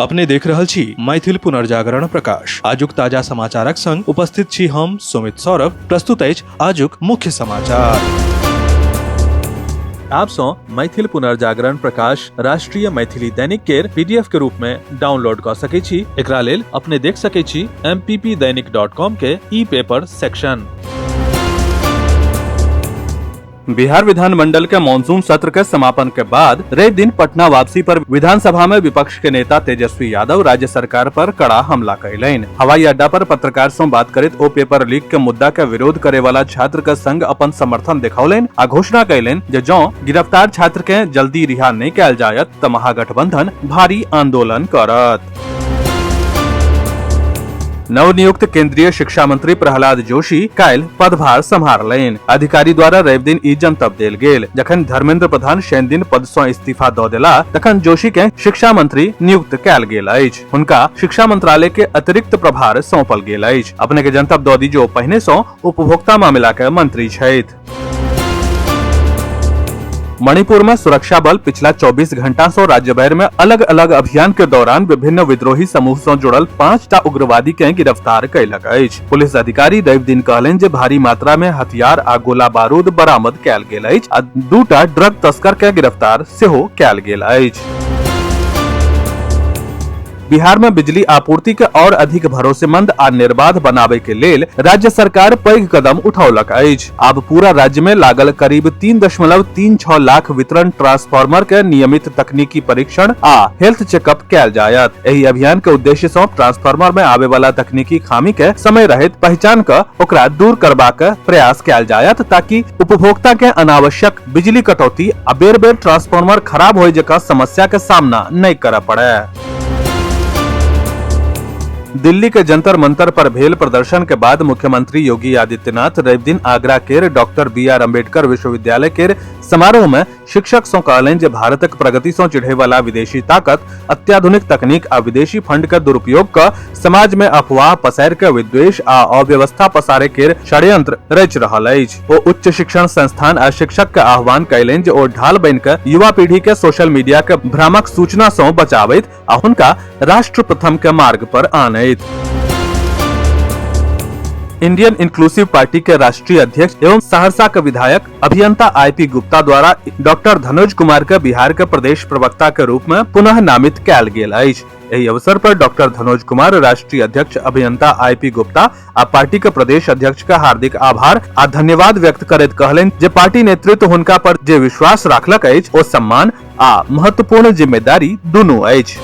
अपने देख रहल छी मैथिल पुनर्जागरण प्रकाश। आजुक ताजा समाचारक संग उपस्थित छी हम सुमित सौरभ। प्रस्तुत अछि आजुक मुख्य समाचार। आप सौ मैथिल पुनर्जागरण प्रकाश राष्ट्रीय मैथिली दैनिक केर पीडीएफ के रूप में डाउनलोड कऽ सकै छी। एकरा लेल अपने देख सकै छी mppdainik.com के ई पेपर सेक्शन। बिहार विधानमंडल के मानसून सत्र के समापन के बाद रवि दिन पटना वापसी पर विधानसभा में विपक्ष के नेता तेजस्वी यादव राज्य सरकार पर कड़ा हमला कयलनि। हवाई अड्डा पर पत्रकार से बात करैत ओ पेपर लीक के मुद्दा के विरोध करे वाला छात्र के संग अपन समर्थन देखौलनि आ घोषणा कयलनि जे जौं गिरफ्तार छात्र के जल्दी रिहा नहि कयल जायत त महागठबंधन भारी आंदोलन करत। नवनियुक्त केंद्रीय शिक्षा मंत्री प्रहलाद जोशी काल्हि पदभार सम्हारलनि। अधिकारी द्वारा रवि दिन ई जनतब देल गेल। जखन धर्मेंद्र प्रधान शनि दिन पद सँ इस्तीफा दऽ देला तखन जोशी के शिक्षा मंत्री नियुक्त कयल गेल अछि। हुनका शिक्षा मंत्रालय के अतिरिक्त प्रभार सौंपल गेल अछि। अपने के जनतब दऽ दी जे ओ पहिने सँ उपभोक्ता मामिला के मंत्री छथि। मणिपुर में सुरक्षा बल पिछला 24 घंटा से राज्य भर में अलग अलग अभियान के दौरान विभिन्न विद्रोही समूह से जुड़ल 5टा उग्रवादी के गिरफ्तार कयलक अछि। पुलिस अधिकारी रवि दिन कहलनि जे भारी मात्रा में हथियार आ गोला बारूद बरामद कयल गेल अछि आ 2टा ड्रग तस्कर के गिरफ्तार सेहो कयल गेल अछि। बिहार में बिजली आपूर्ति के और अधिक भरोसेमंद आ निर्बाध बनावे के लेल राज्य सरकार पैघ कदम उठौलक अछि। आब पूरा राज्य में लागल करीब 3.36 लाख वितरण ट्रांसफार्मर के नियमित तकनीकी परीक्षण आ हेल्थ चेकअप कयल जायत। एहि अभियान के उद्देश्य सँ ट्रांसफार्मर में आवे वाला तकनीकी खामी के समय रहैत पहचान क ओकरा दूर करबाक प्रयास कयल जायत ताकि उपभोक्ता के अनावश्यक बिजली कटौती आ बेर बेर ट्रांसफार्मर खराब होय जकाँ समस्या के सामना नहीं करय पड़े। दिल्ली के जंतर मंतर पर भेल प्रदर्शन के बाद मुख्यमंत्री योगी आदित्यनाथ रवि दिन आगरा के डॉक्टर बी आर अम्बेडकर विश्वविद्यालय के समारोह में शिक्षक सँ कहलनि जे भारतक प्रगति सँ चिढ़े वाला विदेशी ताकत अत्याधुनिक तकनीक आ विदेशी फंड के दुरुपयोग क समाज में अफवाह पसारि के विद्वेष आ अव्यवस्था पसारे के षड्यंत्र रचि रहल अछि। ओ उच्च शिक्षण संस्थान आ शिक्षक के आह्वान कयलनि जे ओ ढाल बनि के युवा पीढ़ी के सोशल मीडिया के भ्रामक सूचना सँ बचाबैत आ हुनका राष्ट्र प्रथम के मार्ग पर आनैत। इंडियन इंक्लूसिव पार्टी के राष्ट्रीय अध्यक्ष एवं सहरसा के विधायक अभियंता आईपी गुप्ता द्वारा डॉक्टर धनुज कुमार के बिहार के प्रदेश प्रवक्ता के रूप में पुनः नामित कयल गेल अछि। एहि अवसर पर डॉक्टर धनोज कुमार राष्ट्रीय अध्यक्ष अभियंता आईपी गुप्ता आ पार्टी के प्रदेश अध्यक्ष के हार्दिक आभार आ धन्यवाद व्यक्त करैत कहलनि जे पार्टी नेतृत्व हुनका पर जे विश्वास राखलक अछि ओ सम्मान आ महत्वपूर्ण जिम्मेदारी दुनू अछि।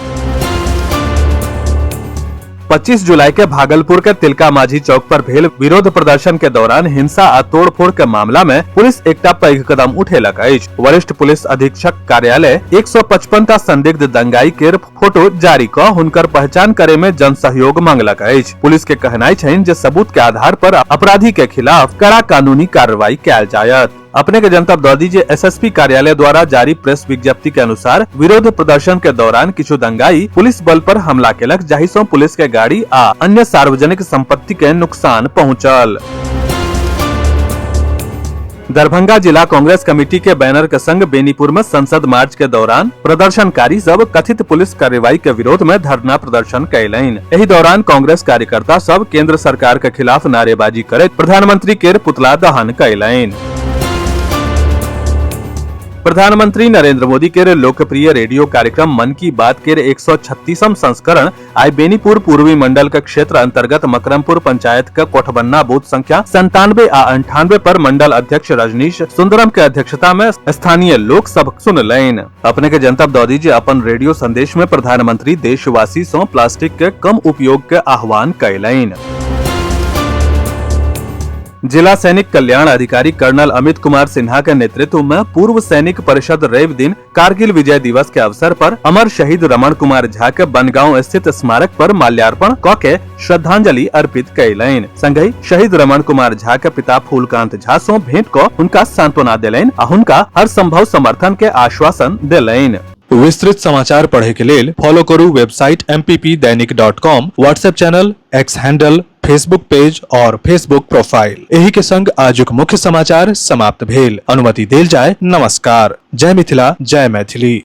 25 जुलाई के भागलपुर के तिलका माझी चौक पर भेल विरोध प्रदर्शन के दौरान हिंसा आ तोड़फोड़ के मामला में पुलिस एकटा पैघ कदम उठेलक अछि। वरिष्ठ पुलिस अधीक्षक कार्यालय 155 टा संदिग्ध दंगाई के फोटो जारी क हुनकर पहचान करे में जन सहयोग मांगलक अछि। पुलिस के कहनाइ छनि जे सबूत के आधार पर अपराधी के खिलाफ कड़ा कानूनी कार्रवाई कयल जायत। अपने के जनतब दऽ दी जे एसएसपी कार्यालय द्वारा जारी प्रेस विज्ञप्ति के अनुसार विरोध प्रदर्शन के दौरान किछु दंगाई पुलिस बल पर हमला केलक, जाहि सँ पुलिस के गाड़ी आ अन्य सार्वजनिक संपत्ति के नुकसान पहुंचल। दरभंगा जिला कांग्रेस कमेटी के बैनर के संग बेनीपुर में संसद मार्च के दौरान प्रदर्शनकारी सब कथित पुलिस कार्रवाई के विरोध में धरना प्रदर्शन कयलनि। एहि दौरान कांग्रेस कार्यकर्ता सब केंद्र सरकार के खिलाफ नारेबाजी करैत प्रधानमंत्री केर पुतला दहन कयलनि। प्रधानमंत्री नरेंद्र मोदी के लोकप्रिय रेडियो कार्यक्रम मन की बात के 136वां संस्करण आइ बेनीपुर पूर्वी मंडल के क्षेत्र अंतर्गत मकरमपुर पंचायत के कोठबन्ना बूथ संख्या 97 आ 98 पर मंडल अध्यक्ष रजनीश सुंदरम के अध्यक्षता में स्थानीय लोक सब सुनलनि। अपने के जनतब दऽ दी जे अपन रेडियो संदेश में प्रधानमंत्री देशवासी सँ प्लास्टिक के कम उपयोग के आह्वान कयलनि। जिला सैनिक कल्याण अधिकारी कर्नल अमित कुमार सिन्हा के नेतृत्व में पूर्व सैनिक परिषद रवि दिन कारगिल विजय दिवस के अवसर पर अमर शहीद रमण कुमार झा के बनगांव स्थित स्मारक पर माल्यार्पण क के श्रद्धांजलि अर्पित कयलनि। संगहि शहीद रमण कुमार झा के पिता फूलकांत झा सँ भेंट क हुनका सांत्वना देलनि आ हुनका हर संभव समर्थन के आश्वासन देलनि। विस्तृत समाचार पढ़े के लेल फॉलो करू website mppdainik.com, WhatsApp channel, X handle, Facebook page और फेसबुक प्रोफाइल। एही के संग आजुक मुख्य समाचार समाप्त भेल। अनुमति देल जाय। नमस्कार। जय मिथिला, जय मैथिली।